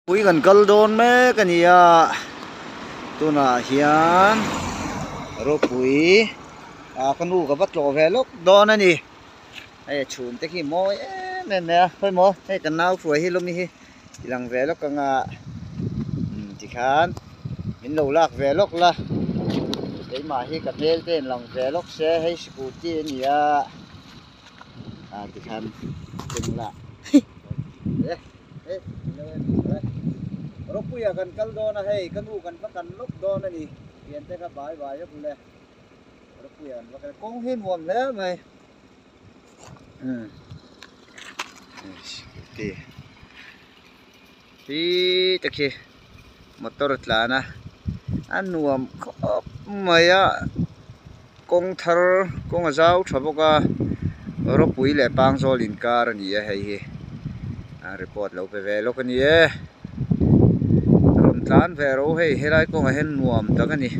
Pui kan kal dawn mek a ni a tunah hian ropui ah ka nu ka va tlawh ve lawk dawn a ni hei a chhum te khi mawi em em mai a khawi maw hei kan nau hruai hi lawmi hi i lang ve lawk ang a umm tikhan min lo lak ve lawk la keimah hi ka hmel te in lang ve lawk se hei scooty a ni a ah tikhan keng la Ropuia kan kal dawn a hei ka nu kan va kan lawk dawn a ni pian te kha bai bai vek ule Ropuia kan va kal kawng hi nuam hle mai umm scooty hi te khi motor a tlan a a nuam khawp mai a kawng thar kawng a zau tha bawk a rawpui leh pangzawl inkar a ni a hei hi a report lo pe ve lawk a ni e rawn tlan ve ro hei helai kawngah hian nuam tak a ni.